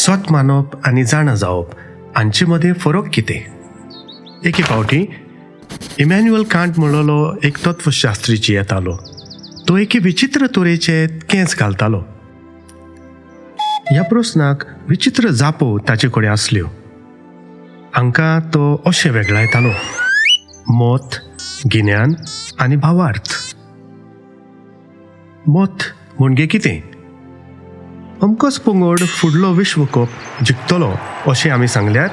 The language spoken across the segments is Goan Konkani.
सत मानप आनी जाणा जावप हांचे मदें फरक कितें? एके फावटी इमॅन्युअल कांट म्हणलेलो एक तत्वशास्त्री जियेतालो. तो एके विचित्र तरेचे केंस घालतालो. ह्या प्रस्नाक विचित्र जापो ताचे कडेन आसल्यो. हांकां तो अशें वेगळायतालो, मत, गिन्यान आनी भावार्थ. मत म्हणजे कितें? अमकोच पंगड फुडलो विश्वकप जिखतलो अशें आमी सांगल्यार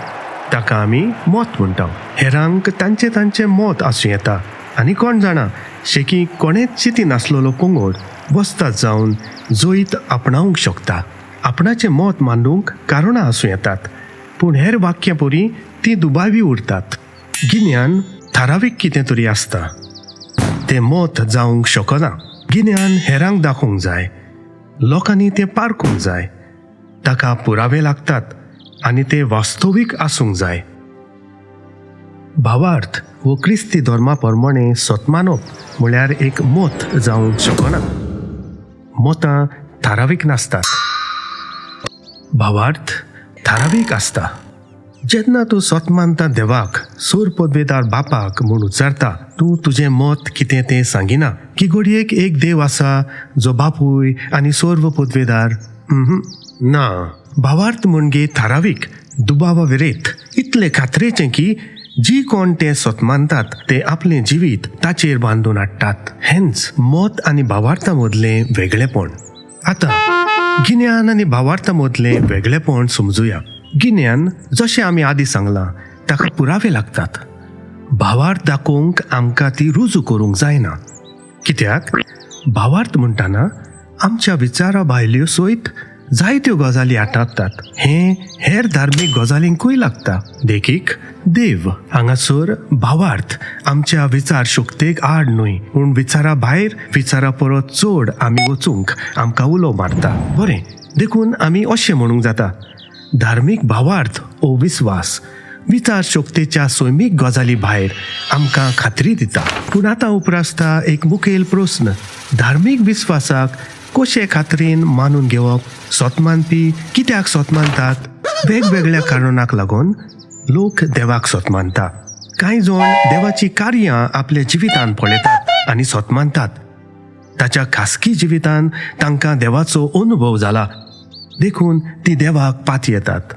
ताका आमी मत म्हणटा. हेरांक तांचें तांचें मत आसूं येता आनी कोण जाणा शेकी कोणेच चिती नासलेलो पंगड वस्ताद जावन जैत आपणावंक शकता. आपणाचें मत मांडूंक कारणां आसूं येतात, पूण हेर वाक्यां परी तीं दुबावी उरतात. गिन्यान थारावीक कितें तरी आसता, तें मत जावंक शकना. गिन्यान हेरांक दाखोवंक जाय, लोकांनी तें पारखूंक जाय, ताका पुरावे लागतात आनी ते वास्तवीक आसूंक जाय. भावार्थ वो क्रिस्ती धर्मा प्रमाणे सत मानप म्हळ्यार एक मत जावंक शकना. मतां थारावीक नासतात, भावार्थ थारावीक आसता. जेन्ना तूं सत मानता देवाक सूर पदवेदार बापाक म्हूण उच्चारता, तूं तुजें मत कितें तें सांगिना की घडयेक एक देव आसा जो बापूय आनी सर्व पदवेदार. ना, भावार्थ म्हणजे थारावीक, दुबावा विरेत, इतले खात्रेचें की जी कोण ते सत मानतात ते आपलें जिवीत ताचेर बांदून हाडटात. हेंच मत आनी भावार्था मदलें वेगळेपण. आतां गिन्यान आनी भावार्था मदलें वेगळेपण समजुया. गिन्यान, जशें आमी आदीं सांगलां, ताका पुरावे लागतात. भावार्थ दाखोवंक आमकां ती रुजू करूंक जायना, कित्याक भावार्थ म्हणटाना आमच्या विचारा भायल्यो सयत जायत्यो गजाली आटापतात. हें हेर धार्मीक गजालींकूय लागता, देखीक देव. हांगासर भावार्थ आमच्या विचार शक्तेक आड न्हय, पूण विचारा भायर, विचारा परत चड आमी वचूंक आमकां उलो मारता. बरें, देखून आमी अशें म्हणूंक जाता, धार्मीक भावार्थ ओ विस्वास विचार शक्तेच्या सैमीक गजाली भायर आमकां खात्री दिता. पूण आतां उप्रासता एक मुखेल प्रस्न, धार्मीक विस्वासाक कशे खात्रीन मानून घेवप? सत मानपी कित्याक सत मानतात? वेगवेगळ्या कारणाक लागून लोक देवाक सत मानता. कांय जाण देवाची कार्यां आपल्या जिवितान पळयतात आनी सत मानतात. ताच्या खासगी जिवितान तांकां देवाचो अनुभव जाला, देखून ती देवाक पातयेतात.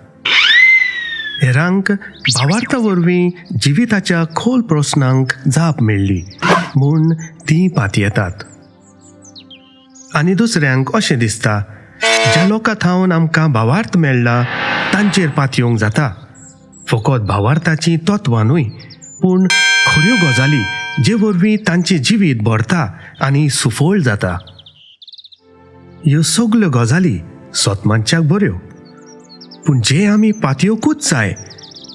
हेरांक भावार्था वरवीं जिविताच्या खोल प्रस्नांक जाप मेळ्ळी म्हूण ती पातयेतात. आनी दुसऱ्यांक अशें दिसता, ज्या लोकां थावन आमकां भावार्थ मेळ्ळा तांचेर पातयेवंक जाता. फकत भावार्थाचीं तत्वां न्हय, पूण खऱ्यो गजाली जे वरवीं तांचें जिवीत भरता आनी सुफळ जाता. ह्यो सगल्यो गजाली सत मानच्याक बऱ्यो, पूण जे आमी पातयेवकूच जाय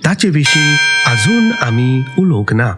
ताचे विशीं आजून आमी उलोवंक ना.